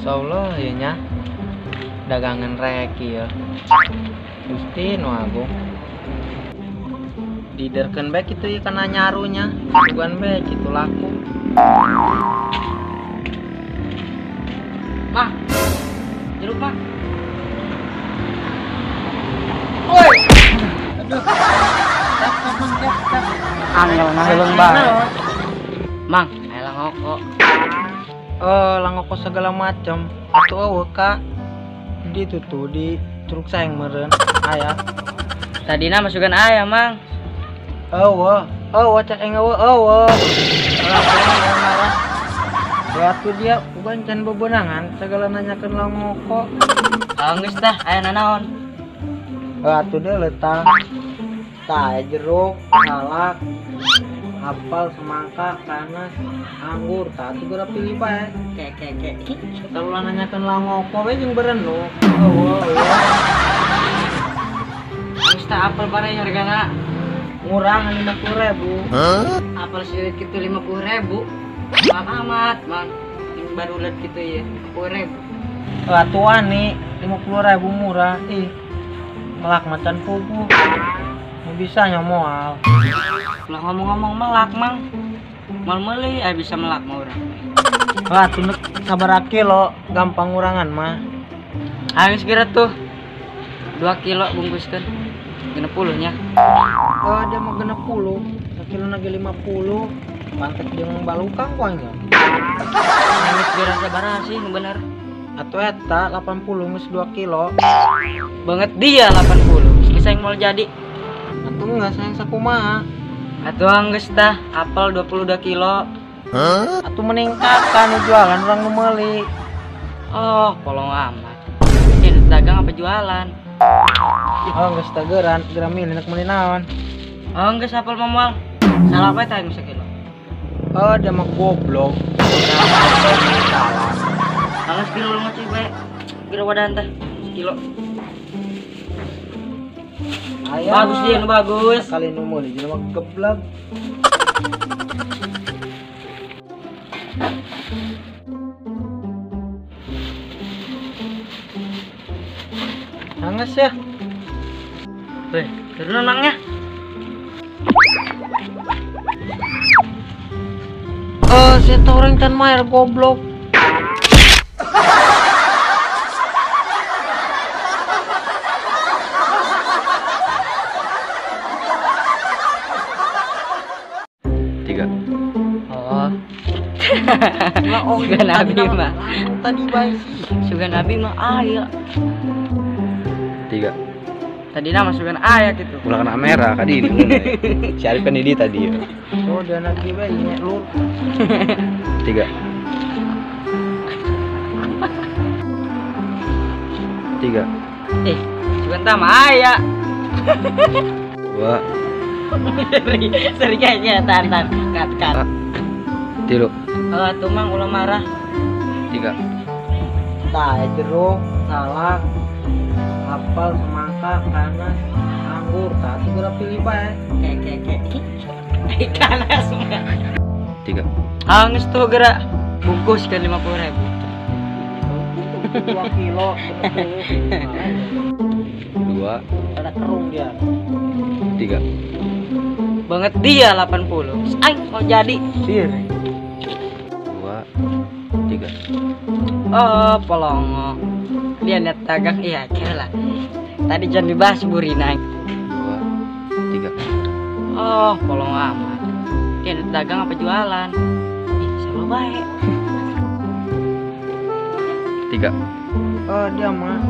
Masya Allah ya nya. Dagangan reki ya. Gusti nu agung. Diderkeun bae kitu ieu kana nyarunya. Sugan bae kitu laku. Mah. Jeruk, Mah. Oi. Aduh. Angel ngaheuleng bae. Mang, aya langoko. Langoko segala macam. Atuh eueuh ka. Di tutu di truk saeng meureun aya. Tadina masukan aya, Mang. Eueuh, eueuh cek aing eueuh, eueuh. Marah. Ya tuh dia bukan can bebenangan segala nanyakeun langoko. Geus tah aya nanaon? Atuh deui leutang. Tah jeruk, salak, apel, semangka, kanas, anggur, tah atuh geura pilih bae. Ke ke ke. Kalau nanyakeun langoko we jeung berenung. Eueuh, eueuh. Geus tah apel bare hargana murah 50.000. Apel sieuit kitu 50.000. Mahal amat, Mang. Yang baru lihat gitu ya, 50.000. Atuh ani 50.000 murah. Ih. Melak macan puguh. Mau bisa nya moal. Lah ngomong-ngomong melak, Mang. Mal meuli aya bisa melak mah urang. Lah atuh sabaraha kilo gampang ngurangan mah. Ayo segera tuh. 2 kilo bungkuskeun. 60 nya. Oh, dia mau 60. Sakilo lagi 50. Pantek jeung balukang ku aing. Geus geura sabaraha sih nu bener? Atuh eta 80 geus 2 kilo. Banget dia 80. Geus aing moal jadi. Atuh geus aing sakumaha? Atuh geus tah apel 22 kilo. Atuh meningkatkan nu jualan urang nu meuli. Oh, polong amat. Ini dagang apa jualan? Oh, geus tageran, geura milih nek meuli naon. Oh, geus apel mah moal. Salah apa tah geus sakilo? Oh, dia mah goblok. Salah sekilo lu ngoceh bae. Geura wadahan tah sekilo. Aya. Bagus dia nu bagus. Kali nu meuli jelema geblek. Hanges ya. Weh, turun nangnya. Saya tahu orang can maer goblok. Tiga. Oh. Sugan Nabi mah. Tadi bae sih. Sugan Nabi mah aya. Tiga. Tadi nama sugan aya gitu. Ulah kena merah kadi ini. Si Arif kan ini tadi ya. Oh, dan lagi bae nya lur. Tiga. Tiga. Sugan tah mah aya. 2. Seri kayaknya tahan kat. Tilu. Oh, atuh Mang ulah marah. 3. Tah jeruk, salak, apel, semangka, kanas, anggur, tah atuh geura pilih bae. Ke ke ke. Kanas mah. 3. Geus tuh geura bungkus kan 50.000. 2 kilo 60. 2. Ada kerung dia. 3. Banget dia 80. Aing mau jadi. Sir. 2 3. Oh, polongo. Dia net dagang iya kira lah. Tadi jangan dibahas burina. 2 3. Oh, polongo amat. Dia net dagang apa jualan? Ih, sama baik. 3. Oh, dia mah.